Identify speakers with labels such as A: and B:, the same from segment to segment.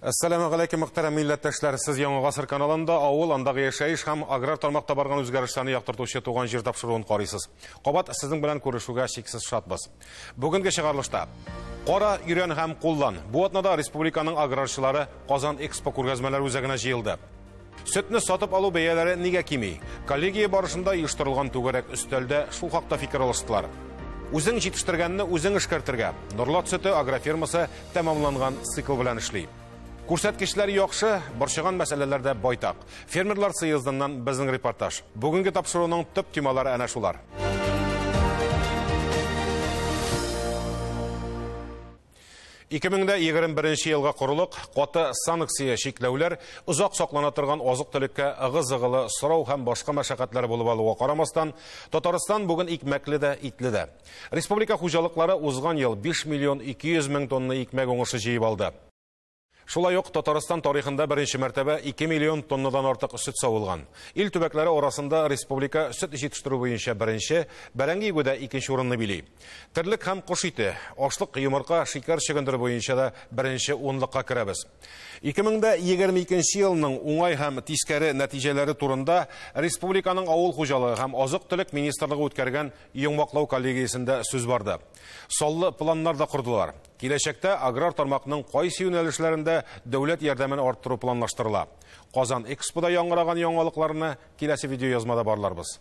A: Әссәламү галәйкүм, мөхтәрәм милләттәшләр! Сез Яңа Гасыр каналында авыл, андагы яшәеш һәм аграр тармакта барган үзгәрешләрне яктыртучы Туган җир тапшыруын карыйсыз. Кабат сезнең белән күрешүгә чиксез шатбыз. Бүгенге чыгарылышта Кара, өйрән һәм куллан. Бу атнада республиканың аграрчылары Казан Экспо күргәзмәләр үзәгенә җыелды. Сөтне сатып алу бәяләре нигә кими? Коллегия барышында оештырылган түгәрәк өстәлдә шул хакта фикер алыштылар. Үзең җитештергәнне үзең эшкәртергә. Норлат сөте агрофирмасы тәмамланган цикл белән эшли. Күрсәткечләр яхшы, борчыган мәсьәләләр дә байтак. Фермерлар съездыннан безнең репортаж. Бүгенге тапшыруның төп темалары әнә шулар. 2021 елга корылык, каты санкция чикләүләр, озак саклана торган азык-төлеккә ыгы-зыгылы сорау һәм башка мәшәкатьләр булып алуга карамастан, Татарстан бүген икмәкле дә, итле дә. Республика хуҗалыклары узган ел 5 миллион 200 мең тонна икмәк уңышы җыеп алды. Шулай ук Татарстан тарихында беренче мәртәбә 2 миллион тоннадан артык сөт савылган. Ил төбәкләре арасында республика сөт җитештерү буенча беренче, бәрәңге игүдә икенче урынны били. Терлек һәм кош ите, ашлык, йомырка, шикәр чөгендере буенча да беренче унлыкка керәбез. 2022 елның уңай һәм тискәре нәтиҗәләре турында республиканың авыл хуҗалыгы һәм азык-төлек министрлыгы үткәргән йомгаклау коллегиясендә сүз барды. Саллы планнар да кордылар. Киләчәктә аграр тармакның кайсы юнәлешләрендә дәүләт ярдәмен арттыру планлаштырыла. Казан Экспода яңгыраган яңалыкларны киләсе видеоязмада барларбыз.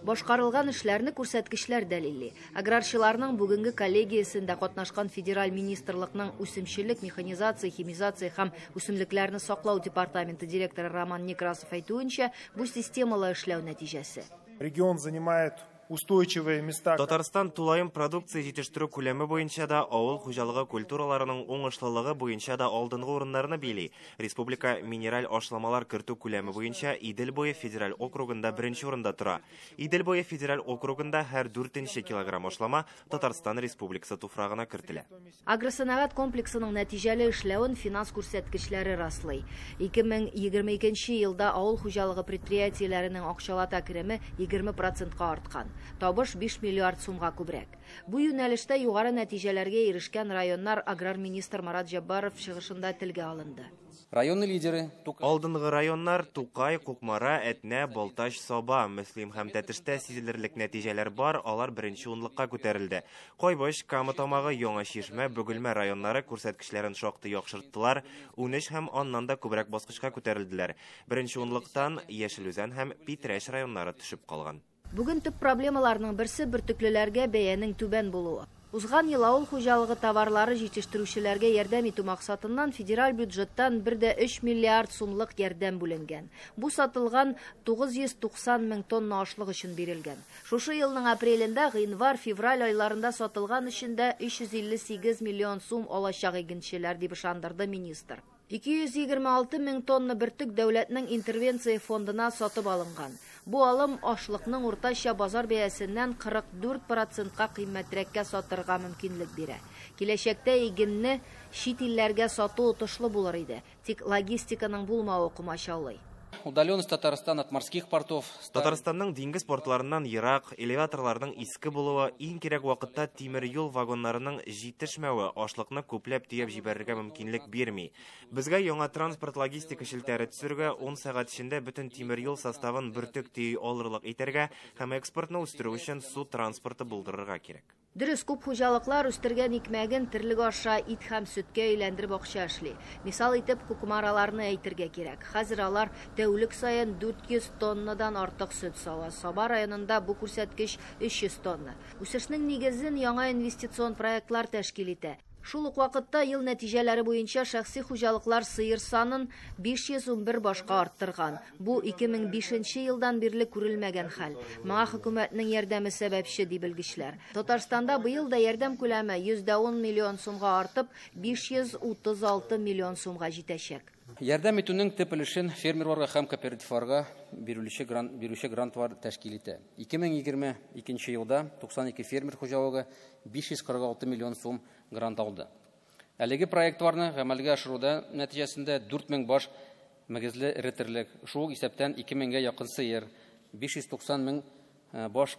B: Башкарылган эшләрне күрсәткечләр дәлилли. Аграрчыларның бүгенге коллегиясендә катнашкан федераль министрлыкның үсемчелек, механизация, химизация һәм үсемлекләрне саклау департаменты директоры Роман Некрасов әйтүенчә, бу системалы эшләү нәтиҗәсе.
C: Регион занимает устойчивые места.
D: Татарстан тулаем продукция җитештерү күләме буенча да, авыл хуҗалыгы культураларының уңышлылыгы буенча да алдынгы урыннарны били. Республика минераль ашламалар кертү күләме буенча Идел буе федераль округында беренче урында тора. Идел буе федераль округында һәр 4 килограмм ашлама Татарстан Республикасы туфрагына кертелә.
B: Агросәнәгать комплексының нәтиҗәле эшләвен финанс күрсәткечләре раслый. 2022 елда авыл хуҗалыгы предприятиеләренең акчалата кереме 20%-ка арткан. Табыш 5 миллиард сумга күбрәк. Бу юнәлештә югары нәтиҗәләргә ирешкән районнар аграр министр Марат Җәббаров чыгышында телгә алынды.
E: Районный лидеры
D: Алдынгы районнар Тукай, Кукмара, Әтнә, Балтач, Саба, Мөслим һәм Тәтештә сизелерлек нәтиҗәләр бар, алар беренче унлыкка күтәрелде. Кайбыч, Кама Тамагы, Яңа Чишмә, Бөгелмә районнары күрсәткечләрен шактый яхшырттылар, 13 һәм аннан да күбрәк баскычка күтәрелделәр. Беренче унлыктан Яшел Үзән һәм Питрәч районнары төшеп калган.
B: Бүген төп проблемаларның берсе бөртеклеләргә бәянең түбән булуы. Узган ел авыл хуҗалыгы товарлары җитештерүчеләргә ярдәм итү максатыннан федераль бюджеттан 1,3 миллиард сумлык ярдәм бүленгән. Бу сатылган 990 мең тонна ашлык өчен бирелгән. Шушы елның апрелендә гыйнвар, февраль айларында сатылган өчен дә 358 миллион сум алачак игенчеләр, дип ышандырды министр. 226 мең тонна бөртек дәүләтнең интервенция фондына сатып алынган. Бу алым ашлыкның уртача базар бәясеннән 44%-ка кыйммәтрәккә сатырга мөмкинлек бирә. Киләчәктә игенне чит илләргә сату отышлы булыр иде. Тик логистиканың булмавы комачаулый.
E: Удаленность Татарстана от морских портов.
D: Татарстанның диңгез портларыннан ерак, элеваторларның иске булуы, иң кирәк вакытта тимер юл вагоннарының җитешмәве ашлыкны күпләп төяп җибәрергә мөмкинлек бирми. Безгә яңа транспорт логистика челтәре төзергә, 10 сәгать эчендә бөтен тимер юл составын бөртек төйи алырлык итәргә һәм экспортны үстерү өчен су транспорты булдырырга кирәк.
B: Дөрес, күп хуҗалыклар үстергән икмәген терлек аша ит һәм сөткә әйләндереп акча эшли. Мисал итеп кукмараларны әйтергә кирәк. Хәзер алар тәүлек саен 400 тоннадан артык сөт сава. Саба районында бу күрсәткеч 300 тонна. Үсешнең нигезен яңа инвестицион проектлар тәшкил итә. Шул ук вакытта ел нәтиҗәләре буенча шәхси хуҗалыклар сыер санын 511 башка арттырган. Бу 2005 елдан бирле күрелмәгән хәл. Моңа хөкүмәтнең ярдәме сәбәпче, ди белгечләр. Татарстанда быел да ярдәм күләме 110 миллион сумга артып, 536 миллион сумга җитәчәк.
E: Ярдәм итүнең төп өлешен фермерларга һәм кооперативларга бирүче грантлар тәшкил итә. 2022 елда 92 фермер хуҗалыгы 546 миллион сум грант алды. Әлеге проектларны гамәлгә ашыруда нәтиҗәсендә 4000 баш мөгезле эре терлек, шул исәптән 2000гә якын сыер, 590 мең баш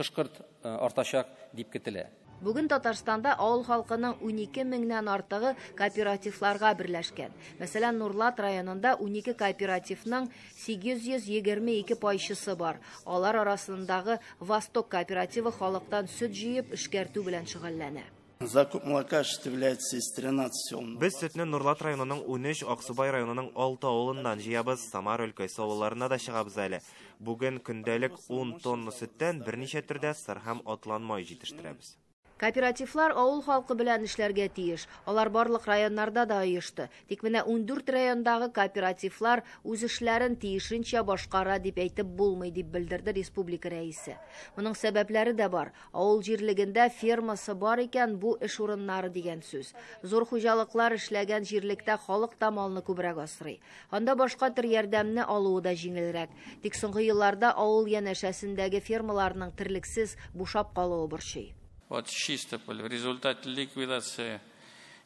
E: кышкырт артачак дип көтелә.
B: Бүген Татарстанда авыл халкының 12 меңнән артыгы кооперативларга берләшкән. Мәсәлән, Нурлат районында 12 кооперативның 822 пайчысы бар. Алар арасындагы Восток кооперативы халыктан сөт җыеп, эшкәртү белән шөгыльләнә.
F: Закуп молока осуществляется из 13 сел.
D: Без сөтне Нурлат районының 13, Аксубай районының 6 авылыннан җыябыз, Самар өлкәсе авылларына да чыгабыз әле. Бүген көндәлек 10 тонна сөттән берничә төрдә сыр һәм атланмай җитештерәбез.
B: Кооперативлар авыл халкы белән эшләргә тиеш. Алар барлык районнарда да оешты. Тик менә 14 райондагы кооперативлар үз эшләрен тиешенчә башкара дип әйтеп булмый, дип белдерде республика рәисе. Моның сәбәпләре дә бар. Авыл җирлегендә фермасы бар икән, бу эш урыннары дигән сүз. Зур хуҗалыклар эшләгән җирлектә халык та малны күбрәк асрый. Анда башка төр ярдәмне алуы да җиңелрәк. Тик соңгы елларда авыл янәшәсендәге фермаларның терлексез бушап калуы борчый.
G: Вот Чистополь, в результате ликвидации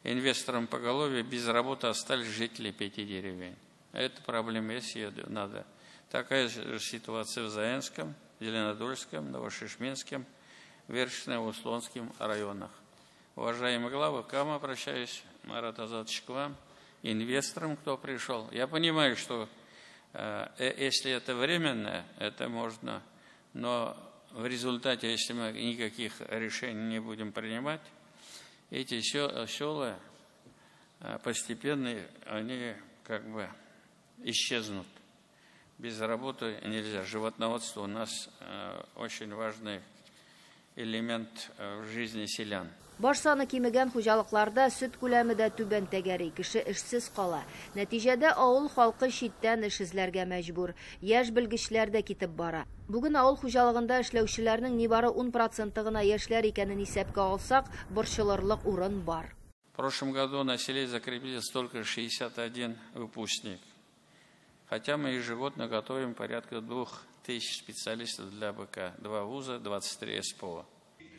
G: инвесторам поголовья без работы остались жители 5 деревень. Эта проблема есть, ее надо. Такая же ситуация в Заинском, Зеленодольском, Новошишминском, Вершино-Услонском районах. Уважаемые главы, к вам обращаюсь, Марат Азатович, к вам, инвесторам, кто пришел. Я понимаю, что если это временно, это можно, но в результате, если мы никаких решений не будем принимать, эти села постепенно, они как бы исчезнут. Без работы нельзя. Животноводство у нас очень важный элемент в жизни селян.
B: Баш саны кимегән хуҗалыкларда сөт күләме дә түбән тәгәри, кеше эшсез кала. Нәтиҗәдә авыл халкы читтән эш эзләргә мәҗбүр. Яшь белгечләр дә китеп бара. Бүген авыл хуҗалыгында эшләүчеләрнең нибары 10% гына яшьләр икәнен исәпкә алсак, борчылырлык урын бар.
G: В прошлом году на селе закрепились только 61 выпускник. Хотя мы ежегодно готовим порядка 2000 специалистов для БК, 2 вуза, 23 СПО.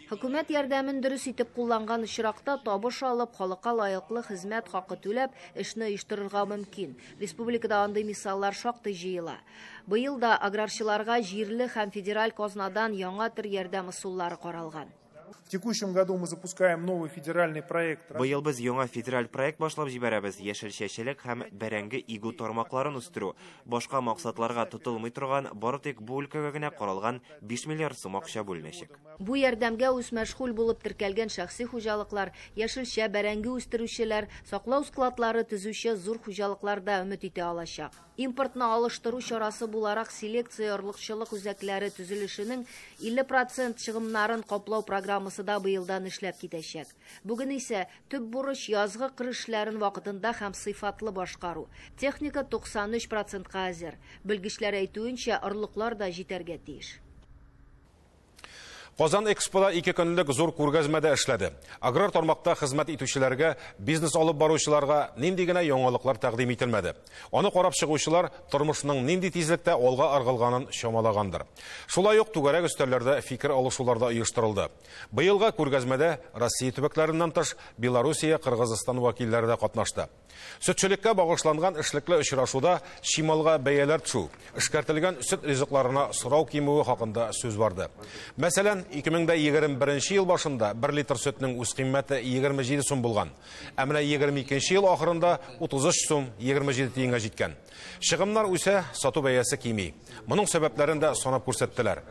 B: Хөкүмәт ярдәмен дөрес итеп кулланган очракта табыш алып, халыкка лаеклы хезмәт хакы түләп, эшне оештырырга мөмкин. Республикада андый мисаллар шактый җыела. Быел да аграрчыларга җирле һәм федераль казнадан яңа төр ярдәм ысуллары каралган.
C: В текущем году мы запускаем новый федеральный проект.
D: Быел без яңа федераль проект башлап җибәрәбез. Яшелчәчелек һәм бәрәңге игү тармакларын үстерү. Башка максатларга тотылмый торган, бары тик бу өлкәгә генә каралган 5 миллиард сум акча бүленәчәк.
B: Бу ярдәмгә үзмәшгуль булып теркәлгән шәхси хуҗалыклар, яшелчә, бәрәңге үстерүчеләр, саклау складлары төзүче зур хуҗалыклар да өмет итә алачак. Импортны алыштыру чарасы буларак селекция орлыкчылык үзәкләре төзелешенең 50% чыгымнарын каплау программасы да быелдан эшләп китәчәк. Бүген исә төп бурыч язгы кыр эшләрен вакытында һәм сыйфатлы башкару. Техника 93%-ка әзер. Белгечләр әйтүенчә, орлыклар да җитәргә тиеш.
A: Казан Экспода 2 көнлек зур күргәзмәдә эшләде. Аграр тармакта хезмәт итүчеләргә, бизнес алып баручыларга нинди генә яңалыклар тәкъдим ителмәде. Аны карап чыгучылар тормышның нинди тизлектә алга ыргылганын чамалагандыр. Шулай ук түгәрәк өстәлләрдә фикер алышулар да оештырылды. Быелгы күргәзмәдә Россия төбәкләреннән тыш Белоруссия, Кыргызстан вәкилләре дә катнашты. Сөтчелеккә багышланган эшлекле очрашуда чималга бәяләр төшү, эшкәртелгән сөт ризыкларына сорау кимүе хакында сүз барды. Мәсәлән, 2021 ел башында 1 литр сөтнең үз кыйммәте 27 сум булган. Ә менә 22 ел ахырында 33 сум 27 тиенгә җиткән. Чыгымнар үсә, сату бәясе кими. Моның сәбәпләрен дә санап күрсәттеләр.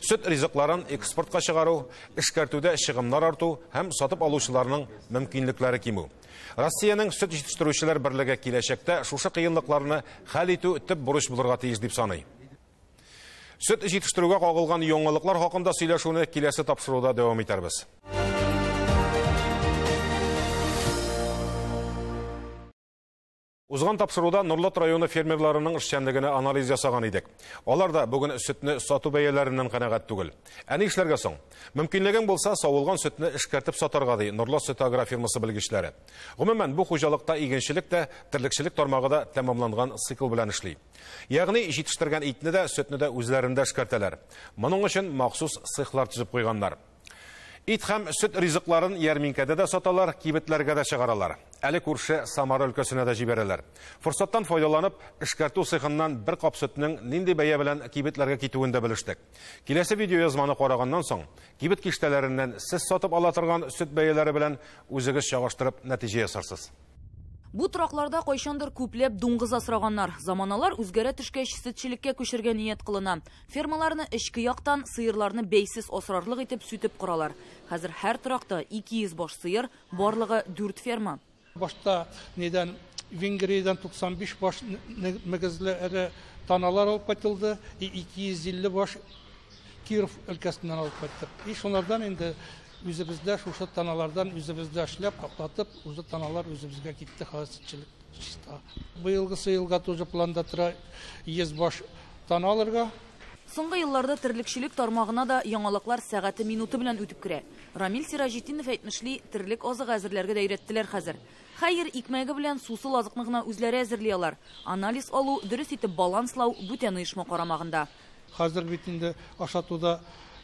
A: Сөт ризыкларын экспортка чыгару, эшкәртүдә чыгымнар арту һәм сатып алучыларның мөмкинлекләре кимү. Россиянең сөт җитештерүчеләр берлеге киләчәктә шушы кыенлыкларны хәл итү төп бурыч булырга тиеш дип саный. Сөт җитештерүгә кагылган яңалыклар хакында сөйләшүне киләсе тапшыруда дәвам итәрбез. Узган тапшыруда Нурлат районы фермерларының эшчәнлегенә анализ ясаган идек. Алар да бүген сөтне сату бәяләреннән канәгать түгел. Ә ни эшләргә соң? Мөмкинлегең булса, савылган сөтне эшкәртеп сатарга ди Нурлат сөт агрофирмасы белгечләре. Гомумән, бу хуҗалыкта игенчелек тә, терлекчелек тармагы да тәмамланган цикл белән эшли. Ягъни җитештергән итне дә, сөтне дә үзләрендә эшкәртәләр. Моның өчен махсус цехлар төзеп куйганнар. Ит һәм сөт ризыкларын ярминкәдә дә саталар, кибетләргә дә чыгаралар. Әле күрше Самара өлкәсенә дә җибәрәләр. Форсаттан файдаланып, эшкәртү цехыннан бер кап сөтнең нинди бәя белән кибетләргә китүен дә белештек. Киләсе видеоязманы караганнан соң, кибет киштәләреннән сез сатып ала торган сөт бәяләре белән үзегез чагыштырып нәтиҗә ясарсыз.
H: Бу торакларда кайчандыр күпләп дуңгыз асраганнар. Заманалар үзгәрә төшкәч, сөтчелеккә күчергә ният кылына. Фермаларны эчке яктан сыерларны бәйсез асрарлык итеп сүтеп коралар. Хәзер һәр торакта 200 баш сыер, барлыгы 4 ферма.
I: Башта недән Венгриядән 95 баш мөгезле эре таналар алып кайтылды, и 250 баш Киров өлкәсеннән алып кайттык. И шунардан инде үзебездә шушы таналардан үзебездә эшләп, каплатып, үзе таналар үзебезгә китте, хәзер чиста. Быелгысы елга тоже планда тора 100 баш тана алырга.
H: Соңгы елларда терлекчелек тармагына да яңалыклар сәгате минуты белән үтеп керә. Рамил Сираҗетдинов әйтмешли, терлек азыгы әзерләргә дә өйрәттеләр хәзер. Хәер, икмәге белән сусыл азыкны гына үзләре әзерли алар. Анализ алу, дөрес итеп баланслау бүтән оешма карамагында.
I: Хәзер бит инде ашатуда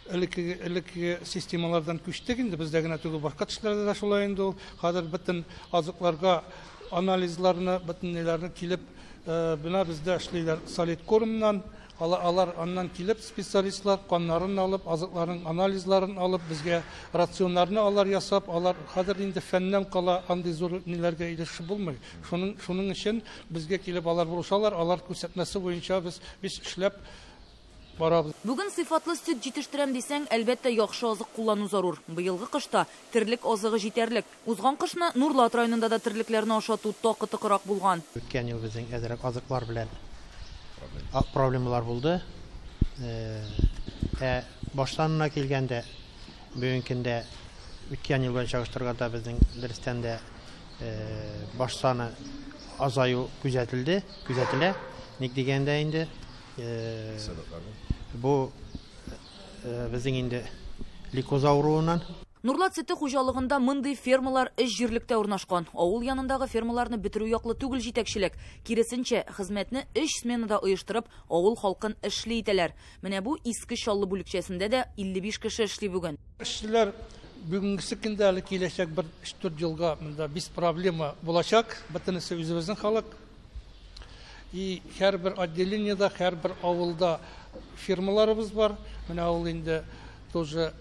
I: элекке системалардан күчтек инде, бездә генә түгел, башка төшләрдә дә шулай инде ул. Хәзер бөтен азыкларга анализларны, бөтен ниләрне килеп, бина бездә эшлиләр солидкормнан, алар аннан килеп специалистлар каннарын алып, азыкларның анализларын алып, безгә рационнарны алар ясап, алар хәзер инде фәннән кала андый зур ниләргә ирешеп булмый. Шуның өчен безгә килеп алар булышалар, алар күрсәтмәсе буенча без эшләп барабыз.
H: Бүген сыйфатлы сөт җитештерәм дисәң, әлбәттә, яхшы азык куллану зарур. Быелгы кышта терлек азыгы җитәрлек. Узган кышны Нурлат районында да терлекләрне ашату такы-тыкырак булган.
J: Үткән ел безнең әзрәк азыклар белән проблемалар булды. Ә баштанына килгәндә, бүгенге көндә үткән ел белән чагыштырганда безнең дөрестән дә баш саны азаю күзәтелде, күзәтелә. Ник дигәндә инде бу безнең инде лейкоз авыруыннан.
H: Нурлат сөте хуҗалыгында мондый фермалар өч җирлектә урнашкан. Авыл янындагы фермаларны бетерү яклы түгел җитәкчелек. Киресенчә, хезмәтне өч сменада оештырып, авыл халкын эшли итәләр. Менә бу Иске Чаллы бүлекчәсендә дә 55 кеше эшли бүген.
I: Эшчеләр бүгенгесе көндә әле киләчәк бер 3-4 елга монда без проблема булачак. Бөтенесе үзебезнең халык. И һәрбер отделениедә, һәрбер авылда фирмаларыбыз бар. Менә ул инде тоже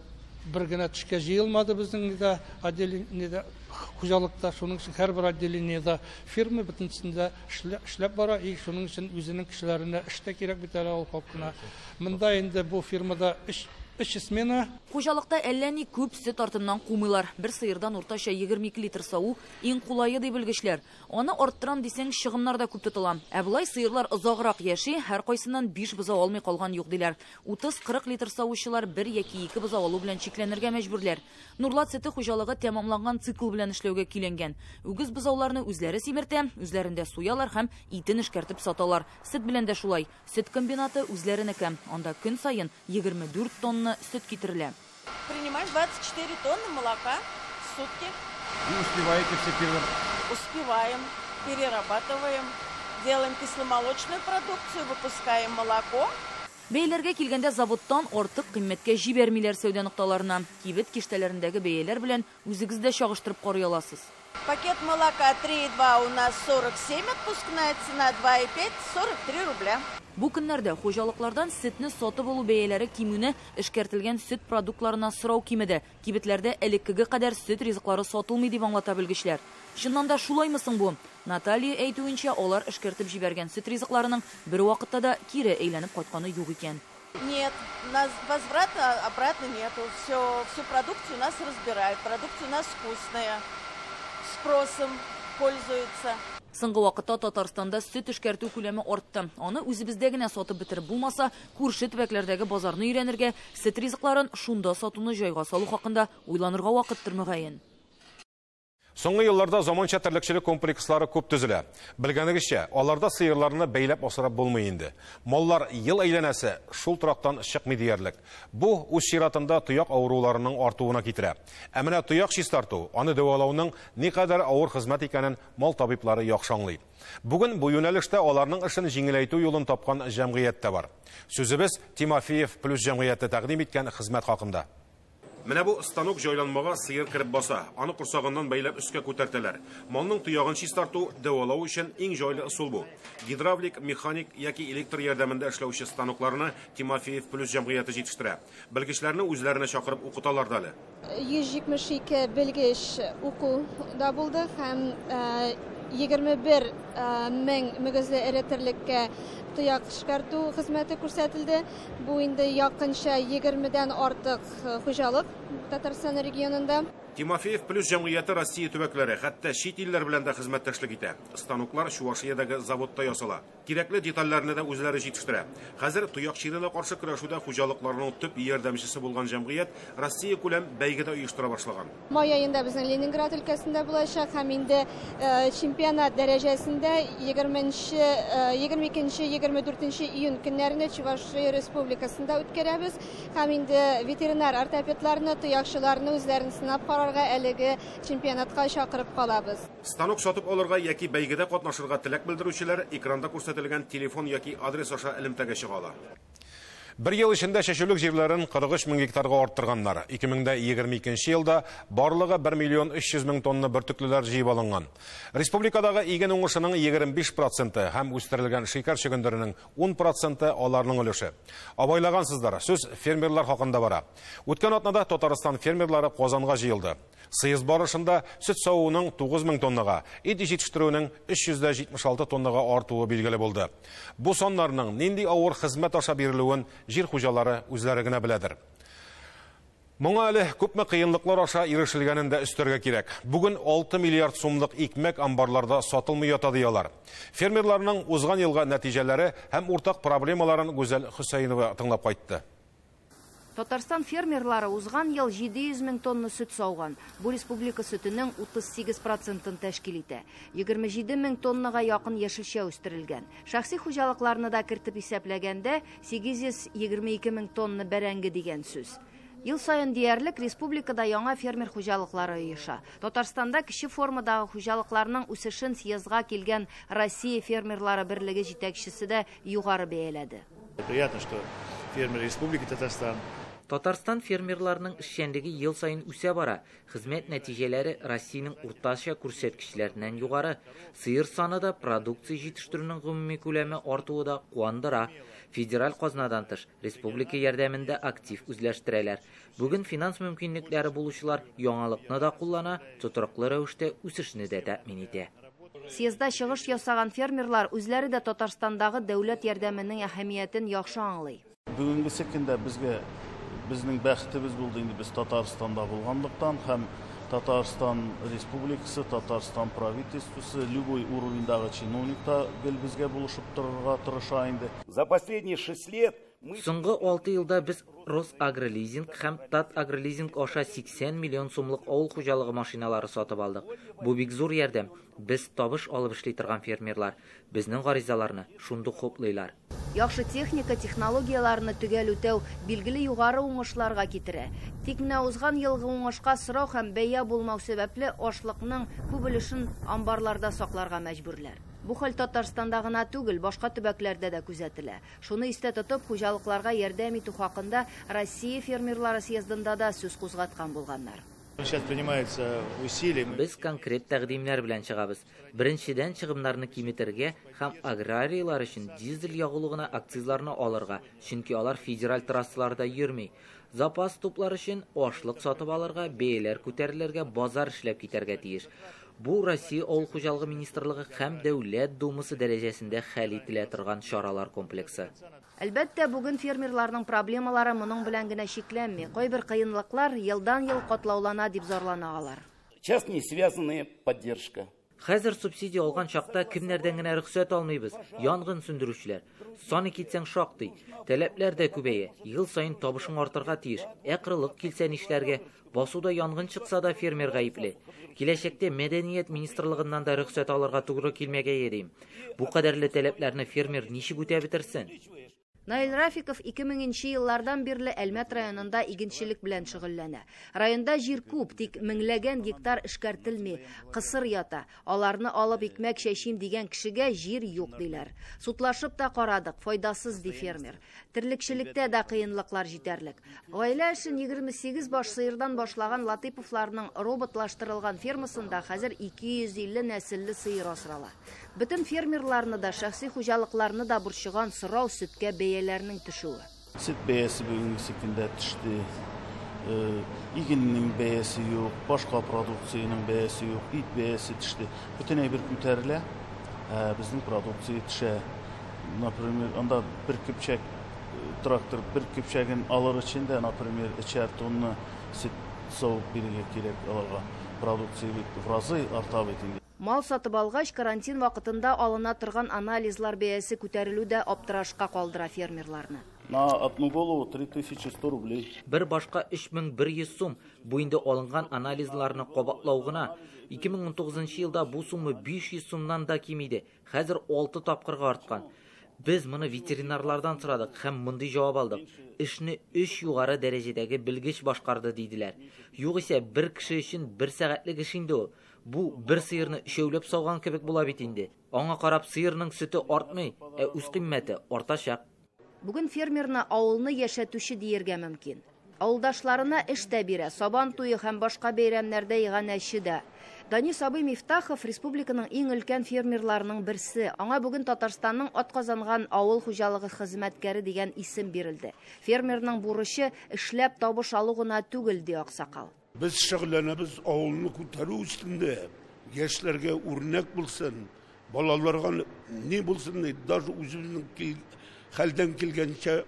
I: бер генә төшкә җыелмады безнең дә отделениедә, хуҗалыкта. Шуның өчен һәрбер отделениедә фирма бөтенесендә эшләп бара. И шуның өчен үзенең кешеләренә эш тә кирәк бит әле авыл халкына. Монда инде бу фирмада өч смена.
H: Хуҗалыкта әллә ни күп сөт артыннан кумыйлар. Бер сыердан уртача 22 литр саву иң кулае ди белгечләр. Аны арттырам дисәң, чыгымнар да күп тотыла. Ә болай сыерлар озаграк яши, һәр кайсыннан 5 бозау алмый калган юк диләр. 30-40 литр савучылар 1 яки 2 бозау алу белән чикләнергә мәҗбүрләр. Нурлат сөте хуҗалыгы тәмамланган цикл белән эшләүгә көйләнгән. Үгез бозауларны үзләре симертә, үзләрендә суялар һәм итен эшкәртеп саталар. Сөт белән дә шулай. Сөт комбинаты үзләренеке. Анда көн саен 24 тонна сөт китерелә.
K: Принимаем 24 тонны молока в сутки.
A: И успеваете все перерабатывать?
K: Успеваем, перерабатываем, делаем кисломолочную продукцию, выпускаем молоко.
H: Бәяләргә килгәндә заводтан артык кыйммәткә җибәрмиләр сәүдә нокталарына. Кибет киштәләрендәге бәяләр белән үзегез дә чагыштырып карый аласыз.
K: Пакет молока 3,2 у нас 47, отпускная цена 2,5, 43 рубля.
H: Бу көннәрдә хуҗалыклардан сөтне сатып алу бәяләре кимүне эшкәртелгән сөт продуктларына сорау кимеде. Кибетләрдә элеккеге кадәр сөт ризыклары сатылмый дип аңлата белгечләр. Чыннан да шулаймы соң бу? Наталья әйтүенчә, алар эшкәртеп җибәргән сөт ризыкларының бер вакытта да кире әйләнеп кайтканы юк икән.
K: Нет, возврата обратно нету. Всю продукцию у нас разбирают. Продукция у нас вкусная, спросом пользуются.
H: Соңгы вакытта Татарстанда сөт эшкәртү күләме артты. Аны үзебездә генә сатып бетереп булмаса, күрше төбәкләрдәге базарны өйрәнергә, сөт ризыкларын шунда сатуны җайга салу хакында уйланырга вакыттыр мөгаен.
A: Соңгы елларда заманча терлекчелек комплекслары күп төзелә. Белгәнегезчә, аларда сыерларны бәйләп асрап булмый инде. Маллар ел әйләнәсе шул торактан чыкмый диярлек. Бу үз чиратында тояк авыруларының артуына китерә. Ә менә тояк чистарту, аны дәвалауның никадәр авыр хезмәт икәнен мал табиблары яхшы аңлый. Бүген бу юнәлештә аларның эшен җиңеләйтү юлын тапкан җәмгыять тә бар. Сүзебез Тимофеев плюс җәмгыяте тәкъдим иткән хезмәт хакында. Менә бу станок җайланмага сыер кереп баса, аны корсагыннан бәйләп өскә күтәртәләр. Малның тоягын чистарту, дәвалау өчен иң җайлы ысул бу. Гидравлик, механик яки электр ярдәмендә эшләүче станокларны Тимофеев Плюс җәмгыяте җитештерә. Белгечләрне үзләренә чакырып укыталар да әле.
L: 172 белгеч укуда булды һәм 21 мең мөгезле эре терлеккә тояк эшкәртү хезмәте күрсәтелде. Бу инде якынча 20-дән артык хуҗалык Татарстан регионында.
A: Тимофеев Плюс җәмгыяте Россия төбәкләре, хәтта чит илләр белән дә хезмәттәшлек итә. Станоклар Чувашиядәге заводта ясала. Кирәкле детальләрне дә үзләре җитештерә. Хәзер тояк чиренә каршы көрәшүдә хуҗалыкларның төп ярдәмчесе булган җәмгыять Россия күләм бәйге дә оештыра башлаган.
L: Май аенда безнең Ленинград өлкәсендә булачак һәм инде чемпионат дәрәҗәсендә 22-24 июнь көннәрендә Чувашия Республикасында үткәрәбез һәм инде ветеринар ортопедларны, тоякчыларны үзләрен сынап карарга әлеге чемпионатка чакырып калабыз.
A: Станок сатып алырга яки бәйгедә катнашырга теләк белдерүчеләр экранда күрсәтелгән телефон яки адрес аша элемтәгә чыга ала. Бер ел эчендә чәчүлек җирләрен 43 мең гектарга арттырганнар. 2022 елда барлыгы 1 миллион 300 мең тонна бөртеклеләр җыеп алынган. Республикадагы иген уңышының 25% һәм үстерелгән шикәр чөгендеренең 10% аларның өлеше. Абайлагансыздар, сүз фермерлар хакында бара. Үткән атнада Татарстан фермерлары Казанга җыелды. Съезд барышында сөт савуының 9 мең тоннага, ит җитештерүенең 376 тоннага артуы билгеле булды. Бу саннарның нинди авыр хезмәт аша бирелүен җир хуҗалары үзләре генә беләдер. Моңа әле күпме кыенлыклар аша ирешелгәнен дә өстәргә кирәк. Бүген 6 миллиард сумлык икмәк амбарларда сатылмый ята дияләр. Фермерларның узган елга нәтиҗәләре һәм уртак проблемаларын Гүзәл Хөсәенова тыңлап кайтты.
B: Татарстан фермерлары узган ел 700 мең тонна сөт сауган. Бу республика сөтенең 38%-ын тәшкил итә. 27 мең тоннага якын яшелчә үстерелгән. Шәхси хуҗалыкларны да кертеп исәпләгәндә 822 мең тонна бәрәңге дигән сүз. Ел саен диярлек республикада яңа фермер хуҗалыклары оеша. Татарстанда кече формадагы хуҗалыкларның үсешен съездга килгән Россия фермерлары берлеге җитәкчесе дә югары бәяләде.
M: Приятно, что фермеры Республики Татарстан.
N: Татарстан фермерларының эшчәнлеге ел саен үсә бара. Хезмәт нәтиҗәләре Россиянең уртача күрсәткечләреннән югары. Сыер саны да, продукция җитештерүнең гомуми күләме артуы да куандыра. Федераль казнадан тыш, республика ярдәмендә актив үзләштерәләр. Бүген финанс мөмкинлекләре булучылар яңалыкны да куллана, тотрыклы рәвештә үсешне дә тәэмин итә.
B: Съездда чыгыш ясаган фермерлар үзләре дә Татарстандагы дәүләт ярдәменең әһәмиятен яхшы аңлый.
F: Бүгенге көндә безгә безнең бәхетебез булды инде без Татарстанда булганлыктан һәм Татарстан Республикасы, Татарстан правительствосы, любой уровеньдагы чиновник та гел безгә булышып торырга тырыша инде.
O: За последние 6 лет
N: Соңгы 6 елда без Росагролизинг һәм Татагролизинг аша 80 миллион сумлык авыл хуҗалыгы машиналары сатып алдык. Бу бик зур ярдәм. Без табыш алып эшли торган фермерлар. Безнең гаризаларны шундук хуплыйлар.
B: Яхшы техника технологияләрне төгәл үтәү билгеле югары уңышларга китерә. Тик менә узган елгы уңышка сорау һәм бәя булмау сәбәпле ашлыкның күп өлешен амбарларда сакларга мәҗбүрләр. Бу хәл Татарстанда гына түгел, башка төбәкләрдә дә күзәтелә. Шуны истә тотып, хуҗалыкларга ярдәм итү хакында Россия фермерлары съездында да сүз кузгаткан булганнар.
M: Сейчас принимаются усилия.
N: Без конкрет тәкъдимнәр белән чыгабыз. Беренчедән, чыгымнарны киметергә һәм аграрийлар өчен дизель ягулыгына акцизларны алырга, чөнки алар федераль трассаларда йөрми. Запас туплар өчен ашлык сатып алырга, бәяләр күтәрелергә, базар эшләп китәргә тиеш. Бу Россия Авыл хуҗалыгы министрлыгы һәм Дәүләт Думасы дәрәҗәсендә хәл ителә торган чаралар комплексы.
B: Әлбәттә, бүген фермерларның проблемалары моның белән генә чикләнми. Кайбер кыенлыклар елдан-ел катлаулана дип зарлана алар.
O: Частные связанные поддержка.
N: Хәзер субсидия алган чакта кемнәрдән генә рөхсәт алмыйбыз? Янгын сүндерүчеләр. Саны китсәң шактый. Таләпләр дә күбәя. Ел саен табышың артырга тиеш. Ә кырылык килсә нишләргә? Басуда янгын чыкса да фермер гаепле. Киләчәктә Мәдәният министрлыгыннан да рөхсәт алырга тугры килмәгәе дим. Бу кадәрле таләпләрне фермер ничек үтәп бетерсен?
B: Наил Рафиков 2000 еллардан бирле Әлмәт районында игенчелек белән шөгыльләнә. Районда җир күп, тик меңләгән гектар эшкәртелми, кысыр ята. Аларны алып икмәк чәчим дигән кешегә җир юк диләр. Судлашып та карадык, файдасыз ди фермер. Терлекчелектә дә кыенлыклар җитәрлек. Гаилә эшен 28 баш сыердан башлаган Латыповларның роботлаштырылган фермасында хәзер 250 нәселле сыер асрала. Бөтен фермерларны да, шәхси хуҗалыкларны да борчыган сорау сөткә бәяләрнең төшүе.
F: Сөт бәясе бүгенге көндә төште. Игеннең бәясе юк, башка продукциянең бәясе юк, ит бәясе төште. Бөтен әйбер күтәрелә, безнең продукция төшә. Например, анда бер көпчәк трактор бер көпчәген алыр өчен дә, например, 3 тонна сөт савып бирергә кирәк аларга. Продукция бит в разы арта бит инде.
B: Мал сатып алгач, карантин вакытында алына торган анализлар бәясе күтәрелү дә аптырашка калдыра фермерларны.
F: На одну голову 3100 рублей.
N: Бер башка 3100 сум. Бу инде алынган анализларны кабатлау гына. 2019 елда бу сумма 500 сумнан да ким иде. Хәзер 6 тапкырга арткан. Без моны ветеринарлардан сорадык һәм мондый җавап алдык. Эшне 3 югары дәрәҗәдәге белгеч башкарды диделәр. Югыйсә бер кеше өчен 1 сәгатьлек эш инде ул. Бу бер сыерны өчәүләп сауган кебек була бит инде. Аңа карап сыерның сөте артмый, ә үз кыйммәте артачак.
B: Бүген фермерны авылны яшәтүче диергә мөмкин. Авылдашларына эш тә бирә, Сабан туе һәм башка бәйрәмнәрдә иганәче дә. Данис абый Мифтахов республиканың иң өлкән фермерларының берсе. Аңа бүген Татарстанның атказанган авыл хуҗалыгы хезмәткәре дигән исем бирелде. Фермерның бурычы эшләп табыш алу гына түгел, ди аксакал.
P: Без шөгыльләнәбез авылны күтәрү өстендә. Яшьләргә үрнәк булсын, балаларга ни булсын, даже үзебезнең хәлдән килгәнчә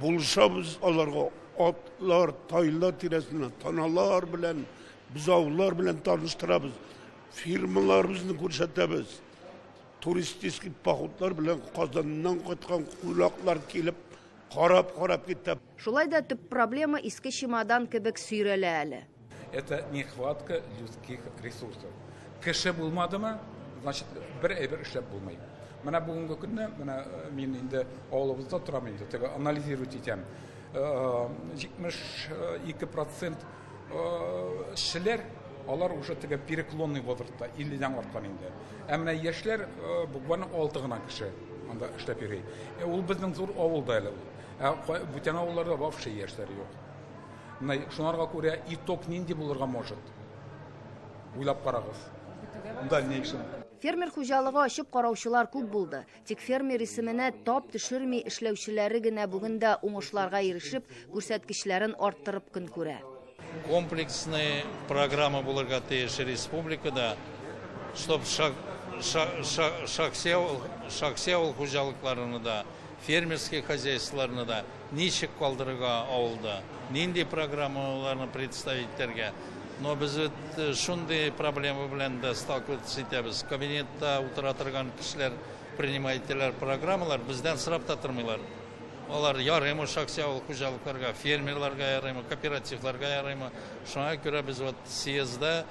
P: булышабыз аларга. Атлар, тайлар тирәсенә, таналар белән, бозаулар белән таныштырабыз. Фирмаларыбызны күрсәтәбез. Туристический походлар белән Казаннан кайткан кунаклар килеп, карап-карап китә.
B: Шулай да төп проблема иске чемодан кебек сөйрәлә әле.
Q: Это нехватка людских ресурсов. Кеше булмадымы, значит, бер әйбер эшләп булмый. Менә бүгенге көнне, менә мин инде авылыбызда торам инде, теге анализировать итәм. 72% эшчеләр, алар уже теге переклонный возрастта, 50-дән арткан инде. Ә менә яшьләр буквально 6 гына кеше анда эшләп йөри. Ул безнең зур авылда әле ул. Ә бүтән авылларда вообще яшьләр юк. Менә шуңарга күрә итог нинди булырга может? Уйлап карагыз. В дальнейшем.
B: Фермер хуҗалыгы ачып караучылар күп булды. Тик фермер исеменә тап төшерми эшләүчеләре генә бүген дә уңышларга ирешеп, күрсәткечләрен арттырып көн күрә.
R: Комплексный программа булырга тиеш республикада, чтоб шәхси авыл хуҗалыкларны да, фермерский хозяйстволарны да ничек калдырырга авылда, нинди программаларны представить итәргә. Но без шундый проблема белән дә сталкиваться итәбез. Кабинетта утыра торган кешеләр принимать итәләр программалар, бездән сорап та тормыйлар. Алар ярыймы шәхси авыл хуҗалыкларга, фермерларга ярыймы, кооперативларга ярыймы. Шуңа күрә без вот съездда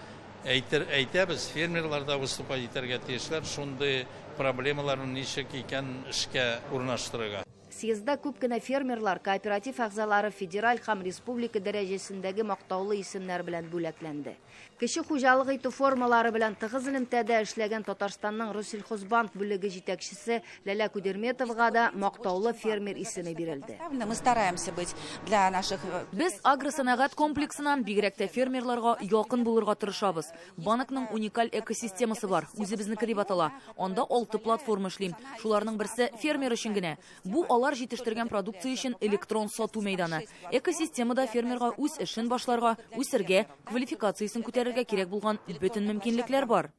R: әйтәбез, фермерлар да выступать итәргә тиешләр, шундый проблемаларны ничек икән эшкә урнаштырырга.
B: Съездда күп кенә фермерлар, кооператив әгъзалары федераль һәм республика дәрәҗәсендәге мактаулы исемнәр белән бүләкләнде. Кече хуҗалык итү формалары белән тыгыз элемтәдә эшләгән Татарстанның Россельхозбанк бүлеге җитәкчесе Ләлә Кудерметовага да мактаулы фермер исеме бирелде.
S: Мы стараемся быть для наших
H: Без агросәнәгать комплексыннан бигрәк тә фермерларга якын булырга тырышабыз. Банкның уникаль экосистемасы бар, үзебезнеке дип атала. Анда 6 платформа эшли. Шуларның берсе фермер өчен генә. Бу алар җитештергән продукция өчен электрон сату мәйданы. Экосистемада фермерга үз эшен башларга, үсергә, квалификациясен күтәрергә кирәк булган бөтен мөмкинлекләр бар.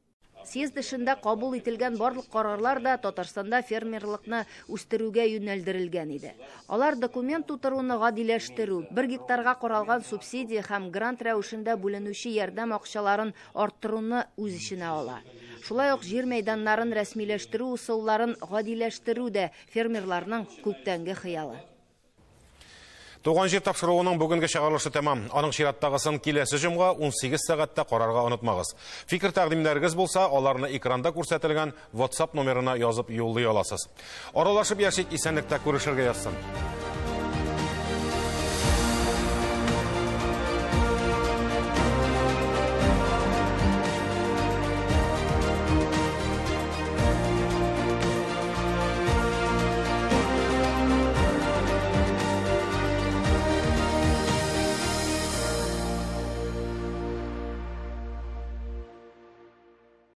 B: Съезд эшендә кабул ителгән барлык карарлар да Татарстанда фермерлыкны үстерүгә юнәлдерелгән иде. Алар документ тутыруны гадиләштерү, 1 гектарга каралган субсидия һәм грант рәвешендә бүленүче ярдәм акчаларын арттыруны үз эченә ала. Шулай ук җир мәйданнарын рәсмиләштерү ысулларын гадиләштерү дә фермерларның күптәнге хыялы.
A: Туган җир тапшыруының бүгенге чыгарылышы тәмам. Аның чираттагысын киләсе җомга 18 сәгатьтә карарга онытмагыз. Фикер тәкъдимнәрегез булса, аларны экранда күрсәтелгән WhatsApp номерына язып юллый аласыз. Аралашып яшик, исәнлектә күрешергә язсын.